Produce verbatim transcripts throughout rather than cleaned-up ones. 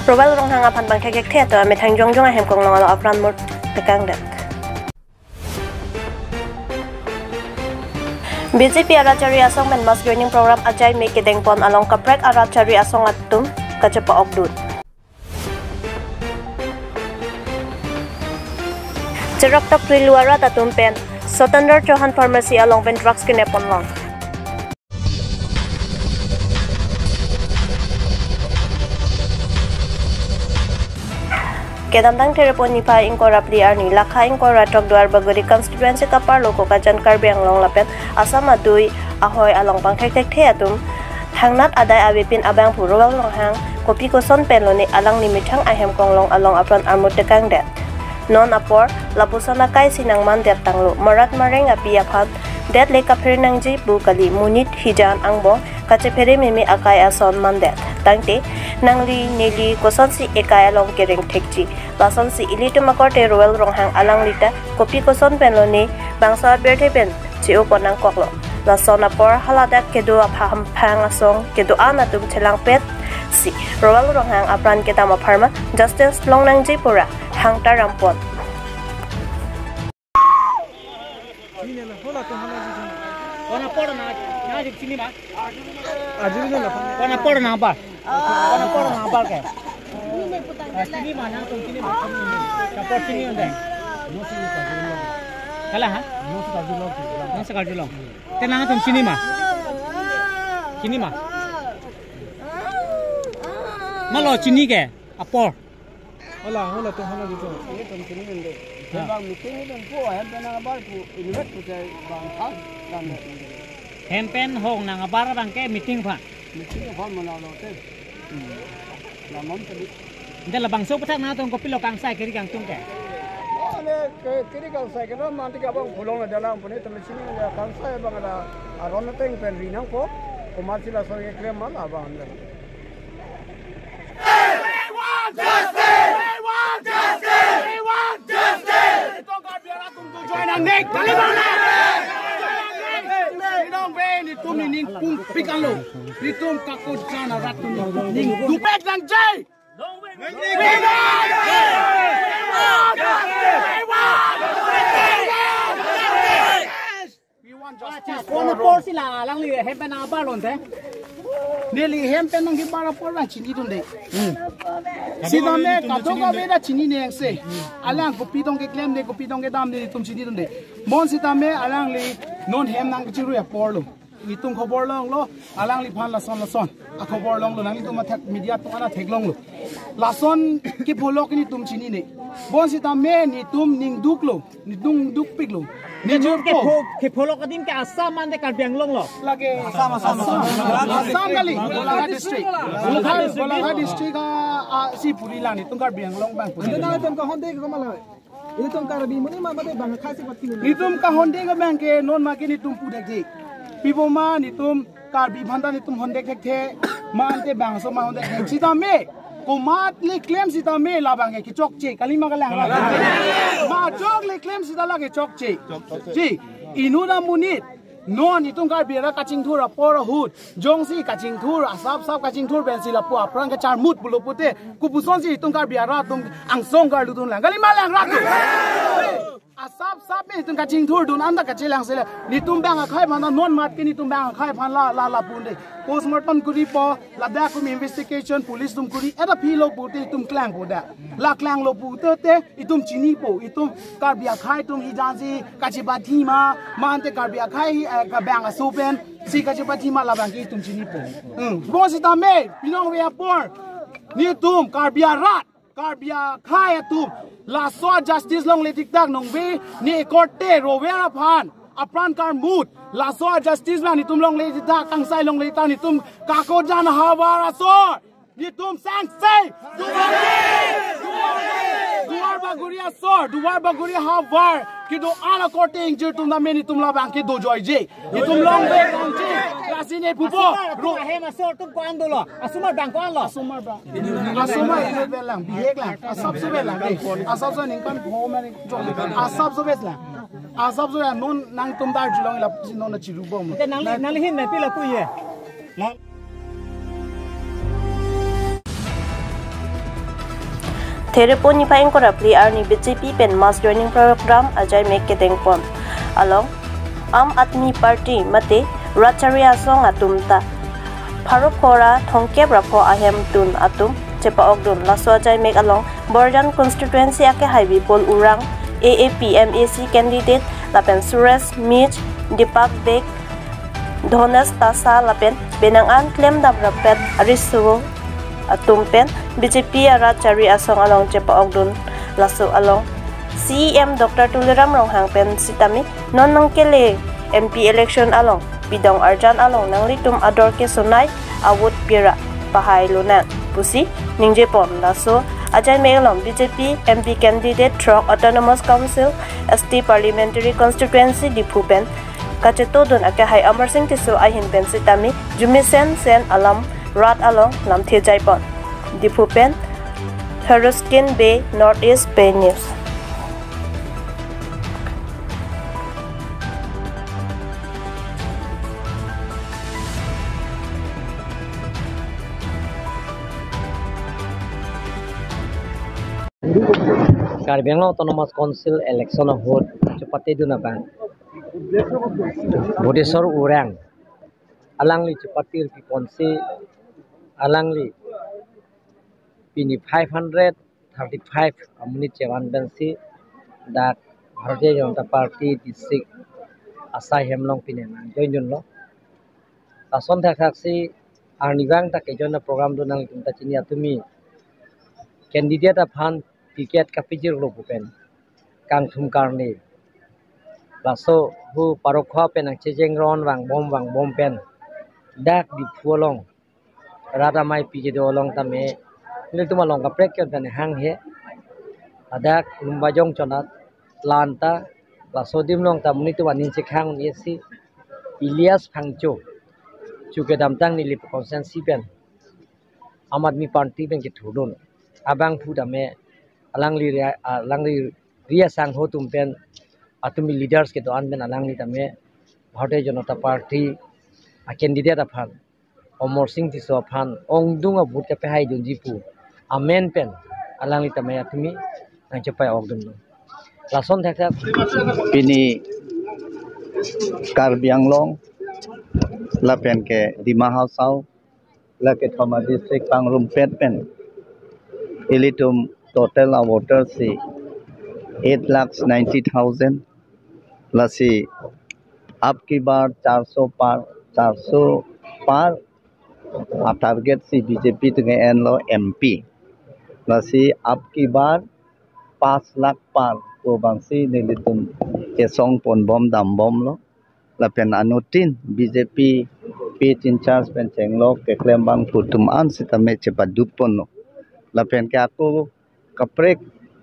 Rowel Ronghang aphan bang thekthekthe atum amethang jongjong ahem konglong along apran mut tekangdet. B J P arat chari asong pen mass joining program ajai me kedengpon along kaprek arat chari asong atum kachepa-okdun. Cheraktok Rilu arat atum pen Satendra Chauhan Pharmacy along pen drugs keneponlong. Kedamtang Therepo niphai ingkoi ra phli arni lakha ingkoi ra throk Duarbagori constituency kaparlo Kokajan Karbi Anglong lapen Assam adui ahoi along bang thekthekthe atum thangnat adai avepin abangphu Rowel Ronghang kopi koson penlone alangli methang ahem konglong along apran armut tekangdet. Non apor lapuson akai si nangmandet tanglo, marat mareng api aphan det le kaphere nangji pu kali, monit hijan angbong kachephere meme akai ason mandet. Tangte nangli neli kosonsi ekai along kereng thekji. Lasonsi ilitum akorte Rowel Ronghang alangli ta kopi koson penlone bangso apirthe pen che-o pon nangkoklo. Lason apor haladak kedo apha hamphang asong kedo-an atum chelangpet si Rowel Ronghang apran kedam apharman justice long nangji pura hangta rampon. Kona apor na, na chini ma? Ajuri na. Kona apor nangbar? Kona apor nangbar ke? Ah, chini ma, nangtum chini ma? Apor chini un-e. Hala ha? Nangsi karjulong. Te nangtum chini ma? Chini ma? Malo chini ke? Apor. Hala, hala, te hala gitu. Ilitum chini un-e. Ah. Bang meeting ilitum pu, hem pen nangbar pu, invite pu te bang khas dan. Hem pen hong nangbar abang ke meeting aphan. Meeting aphan mana lo te. Hmm. Lamam tadi. Ante labangso aputhak nangtum kopilo kangsai kiri kangtung ke? Oh, ne ke, kiri kangsai ke na mantik abang pulong na dalam puni temen chini ya kangsai abang ada aron ateng pen ri nangpo. Komatsi laso keklem ma la abang anda. We want justice! We want justice! We want justice! Itum Karbi arat atum tu join ang nek. Kali mana? Itum be itum ni ning pung pikalo. Itum kakojan arat atum ni ning dupek nangji. We want justice! We want justice! Kona apor si la alangli hem pen nangbar lonte? Neli hem pen nangbar apor lang chinidunde. Hmm. Sitame kadokave ta chinine se. Alang kopi tong keklemde, kopi tong kedamde, itum chinidunde. Bonsitame alangli non hem nangkachirui aporlo. Itum khobor longlo, alangliphan lason lason akhobor longlo, nanglitum athak media atum ana theklonglo. Lason kepholok nelitum chinine. Bonsitame nelitum ning duklo, nelitum dukpiklo. Nelitum ke pho-, kepholok adim ke Assam mande Karbi Anglong lo. Lake Assam, Assam, Assam. Assam kali, Golaghat district. Golaghat, Golaghat district a, a, si puri la nelitum Karbi Anglong abang puri. Ante nangtum kahonde ke komat lo? Itum Karbi amonit ma mate bang akhai si pathi. Nelitum kahonde ke abang ke non ma ke nelitum pudek di. Pi boma nelitum Karbi aphanta nelitum hondek thekthe. Ma ante bangso ma hondek thekthe. Sitame komat le klem sitame labang ke kechokche. Kali ma kalang. Ma chok le klem sita la kechokche. Chi, inut amonit. Non itum Karbi arat kachingthur apor ahut, jongsi kachingthur, asap sap kachingthur pensi lapu apran kacharmut pulo pute, kopuson si itum Karbi arat atum angsong karludun lang. Kali ma lang rat tu. Asap sap me itum kachingthurdun anta kachelang sele. Nelitum bang akhai aphan non mat ke nelitum bang akhai aphan la la la punde. Postmortem kuri po, ladak kum investigation, police atum kuri, eta philo pute itum klangpo da. La klanglo pute te, itum chinipo, itum Karbi akhai atum hijan si kachepathi ma, ma ante Karbi akhai, eh, kabang aso pen si kachepathi ma labang ke itum chinipo. Hmm. Bonsitame, pinong ve apor. Nelitum Karbi arat, Karbi akhai atum. Laso justice longle tiktak nongve, ne korte Rowel aphan, apran karmut. Laso justice ma nelitum longle tiktak, kangsai longle tiktak nelitum kakojan havar asor. Nelitum sangse. Duar Bagori asor, Duar Bagori havar. Kedo-an akorte ingjir atum tame nelitum labang ke dojoije. Nelitum longve kangji. Lasi ne pupo. Ro- Ahem asor atum ko-an dolo? Asomar bang ko-an lo? Asomar bang. Asomar inut pen lang, bihek lang. Asapso pen lang. Eh, asapso ningkan pho mane jong. Asapso pen lang. Asapso ya non nangtum Karbi Anglong lapusi non na chirubom. Te nangli, nangli ahin na pi lapu ye? Na- Kherepon niphai ingkoi ra phli arni B J P pen mass joining program ajaimek kedengpon along Aam Aadmi Party mate Rat Chari Asong atum ta pharo phongo ra thomkep ra pho ahemtun atum chepa-okdun. Laso ajaimek along Borjan constituency akehai Bipul Urang, A A P M A C candidate, lapen Suresh Mij, Deepak Bey, Dhonesh Tasa lapen penang an klemdam rapet ariso atum pen B J P a-Rat Chari Asong along chepa-okdun. Laso along C E M Doctor Tuliram Ronghang pen sitame non nangkele M P election along pidong arjan along nanglitum ador kesonei a-vote pira pahai lonang pusi ningjepon. Laso ajaimek along B J P M P candidate throk Autonomous Council S T Parliamentary Constituency Diphu pen kachetongdun akehai Amarsing Tisso ahin pen sitame jumesen sen alam rat along lamthe jaipon. Diphu pen Heruskin Bey, North East Pei News. Karbi Anglong Autonomous Council election ahut chepatedun abang Bodesor Urang, alangli chepatir piponsi alangli pini five hundred thirty-five amonit chevan pensi dak Bharatiya Janata Party district asai hem along pini nangjoindunlo. Lason thakthaksi arnivang ta kejoin a-program do, nangtum ta chini, atumi candidate aphan ticket kapijirlo pu pen kangthum karne. Laso hu pharo phongo pen nangchejeng ron vangbom vangbom pen dak Diphu along rat amei piji do along tame nelitum along kaprek ke pen hanghe. Ladak Lumbajong chonat lanta laso adim along ta monit atum aning chekhang un-esi Elias Phangcho chu kedamtang Nilip constituency pen Aam Aadmi Party pen kethurdun. Abangphu tame alangli ri-, alangli ri asangho atum pen, atumi leaders kedo-an pen alangli tame Bharatiya Janata Party a-candidate aphan, Amarsing Tisso aphan ongdung a-vote kapehaidunji pu amen pen alangli tame atumi nangchepa-okdunlo. Lason thakthak pini Karbi Anglong lapen ke Dima Hasao, lake thoma district pangrumpet pen ilitum total a-voter si eight lakhs ninety thousand. Lasi ab ki bar charso par, charso par a-target si B J P atum ke-enlo M P. Lasi ab ki bar panch lakh par pu abangsi nelitum kesongponbom dambomlo. Lapen anuttin B J P pit in charge pen chenglok keklem abangphu atum an sitame chepadukponlo. Lapen ke ako kaprek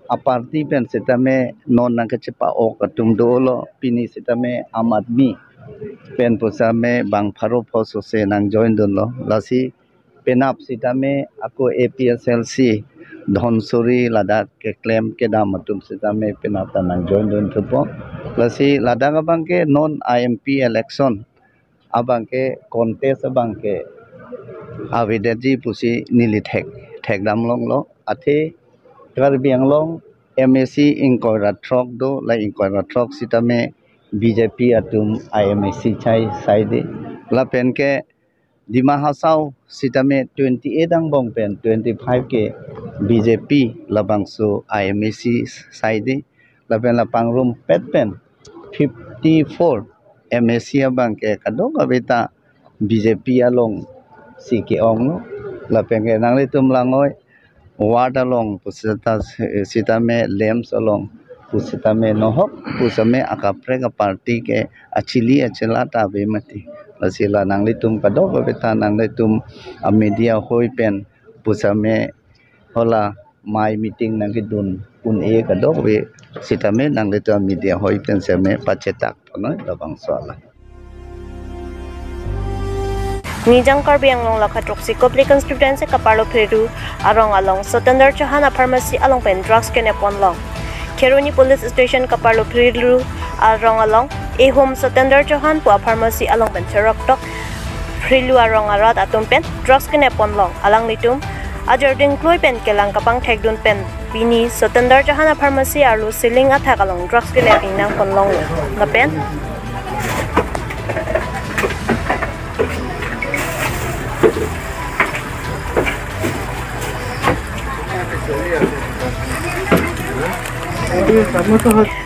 a-party pen sitame non nangkachepa-ok atum dolo, pini sitame Aam Aadmi pen pusitame bang pharo pho sose nangjoindunlo. Lasi penap sitame ako A P H L C Dhansiri ladak keklem kedam atum sitame penap ta nangjoindun thupo. Lasi ladak abangke non a-M P election abangke contest abangke avedetji pusi neli thek, thekdam longlo. Athe Karbi Anglong M A C ingkoi ra throk do, la ingkoi ra throk sitame B J P atum a-M A C chai saide. Lapen ke Dima Hasao sitame twenty-eight angbong pen twenty-five ke B J P labangso a-M A C saide. Lapen la pangrumpet pen fifty-four M A C abangke kadokave ta B J P alongsi ke-onglo. Lapen ke nanglitum langoi ward along pusita, sitame LAMPS along pusitame nohok pusitame akaprek a-party ke achili achela ta ave mati. Lasi la nanglitum kadokave ta nanglitum a-media hoi pen pusitame hala mei meeting nangkedun un-e kadokave sitame nanglitum a-media hoi pen sitame pachetak ponoi labangso alam. Nijang Karbi Anglong lakha throksi Kopili constituency kaparlo Phrilu arong along Satendra Chauhan a-pharmacy along pen drugs kenep ponlong. Kheroni police station kaparlo Phrilu arong along ehum Satendra Chauhan pu a-pharmacy along pen cheroktok Phrilu arong arat atum pen drugs kenep ponlong. Alanglitum Ajirding klui pen kelang kapangthekdun pen pini Sotendra Chauhan a-pharmacy arlo ceiling athak along drugs kenep ingnang ponlonglo. Lapen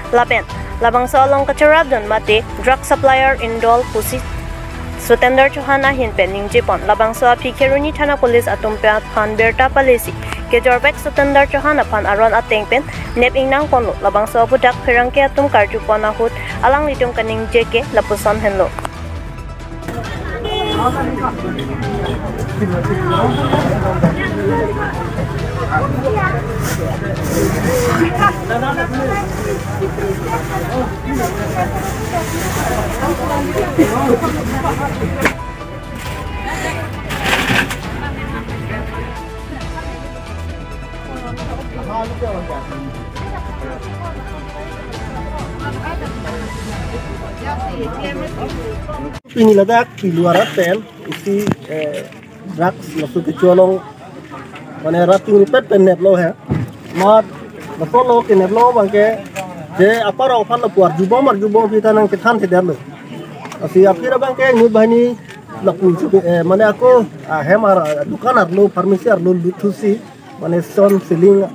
lapen labangso along kacharapdun mate drug supplier Indol pusi Sotendra Chauhan ahin pen ningjepon. Labangso aphi Kheroni Thana Police atum aphan birta palesi kejorvek Sotendra Chauhan aphan aron ateng pen nep ingnang ponlo. Labangso aputhak pherangke atum karjupon ahut alanglitum kaningje ke lapuson henlo. Pini ladak pilu arat pen isi, eh, drugs laso kecho along mane rat tingrupet pen neplo he. Mat laso lo keneplo abangke je apar aphan lapu arjubom arjubom aphi ta nangkethan thedetlo. Lasi aphi abangke inut banghini lapu, eh, mane ako ahem ar dukan arlo pharmacy arlo luthusi mane son ceiling,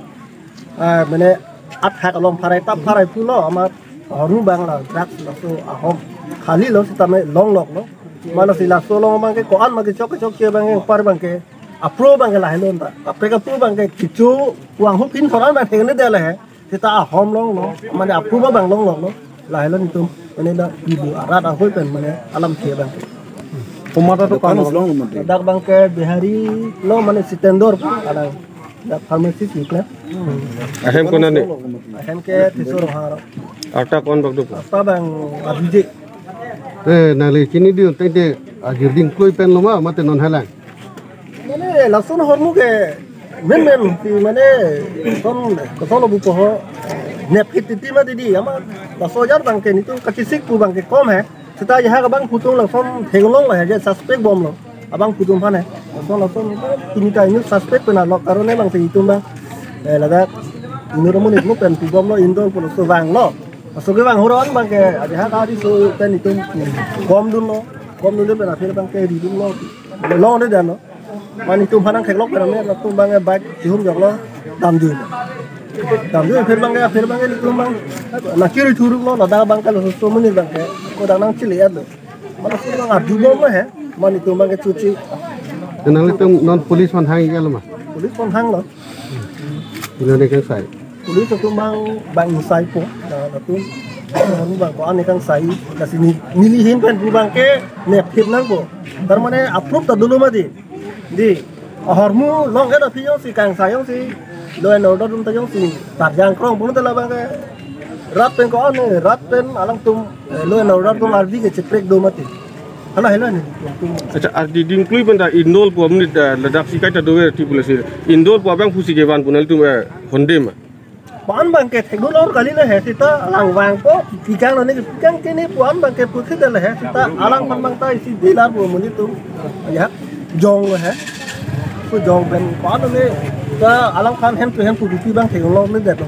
ah, mane athak along pharai tap pharai pulo amat ahormu abang la drugs laso ahom khali lo sitame longloklo. Mane si laso along abangke ko-an ma kechok kechok ke abangke apar abangke apro abangke lahelo ta. Kaprek apro abangke kecho vanghu phin thoran abang thekne dele he. Sita ahom longlo, mane apro abang longloklo. Lahelo netum mane la ibu arat ahoi pen mane alam thia abangke. Komat atum kan long mate. Dak abangke Bihari lo mane Sitendra pu kadang. Dak pharmacy si kle. Ahem konane? Ahem ke Tiso Rohar. Arta ko-an bak do? Arta abang Abhijit. Eh, nangli chinidun tangte Ajirding klui pen lo ma mate non halang? Mane lason ahormu ke men men si mane son kosolo buko ho nephit titi ma didi ama laso ajar abangke netum kachisik pu abangke kom he. Sita ajahak abangphu atum lason theklong lo he je suspect bomlo abangphu atum aphan he. Lason lason pini ta inut suspect pen alok karone abangsi itum abang, eh, ladak inut amonit mu pen pibomlo Indol pu laso vanglo. Laso kevang huron abangke ajahak adi so pen itum bomdunlo. Bomdun pen aphi abangke ridunlo. Longle dano. Mane itum aphan nangtheklok pen ame latum abangke bike chihum joklo damdun. Damdun aphi abangke aphi abangke itum abang nangkiri thuruklo ladak abangke laso amonit abangke kodang nangchili-etlo. Mane laso abang arjubomlo he. Mane itum abangke chuchi. Nanglitum non police aphan hang iklo ma? Police aphan hanglo. Ina ne kangsai. Police atum abang bang ingsaipo. Na latum abang ko-an ne kangsai. Lasi neli ahin pen pu abangke nephit nangpo. Tar mane approve ta dolo mati. Di ahormu long ke aphi jongsi kangsai jongsi law and order atum ta jongsi tarjang krong pun ta la abangke rat pen ko-an ne rat pen alangtum, eh, law and order atum ardi ke cheprek do mati. Hala hala ne. Acha, Ajirding klui pen ta Indol pu amonit, eh, ladak si kaita dover ti pule si. Indol pu abangphu si kevan pu nangtum, eh, honde ma? Ko-an abangke thekdunlor kali le he sita alang vangpo, pikang lo ne pikang ke ne ko-an abangke pusi dele he sita alangphan abang ta isi dealer pu amonit atum. Ya, jong lo he. Ko jong pen ko-an ne ta alangphan hand to hand pu duty abang theklong ne det lo.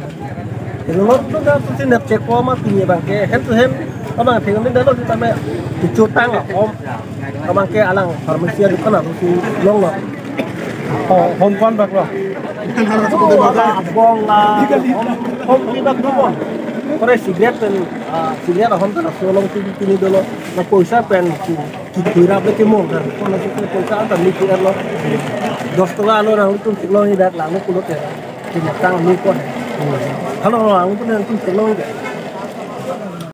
Theklong tu ta pusi nep check ko ma pini abangke hand to hand abang theklong ne det lo sitame kechotang ahom abangke alang pharmacy adukan atum si longlo. Oh, hom ko-an bak lo? Hom la abong la hom, hom pibak do bon. Kore cigarette pen, ah, cigarette ahom pen laso along pini pini dolo. Na poisa pen ki, ki kuira pe kemo kan. Kona si poisa anta ni kuira lo. Dos taka lo nangtum theklong idak lang lo pulo ke. Kini tang lo ko. Halo, nangtum nangtum theklong idak.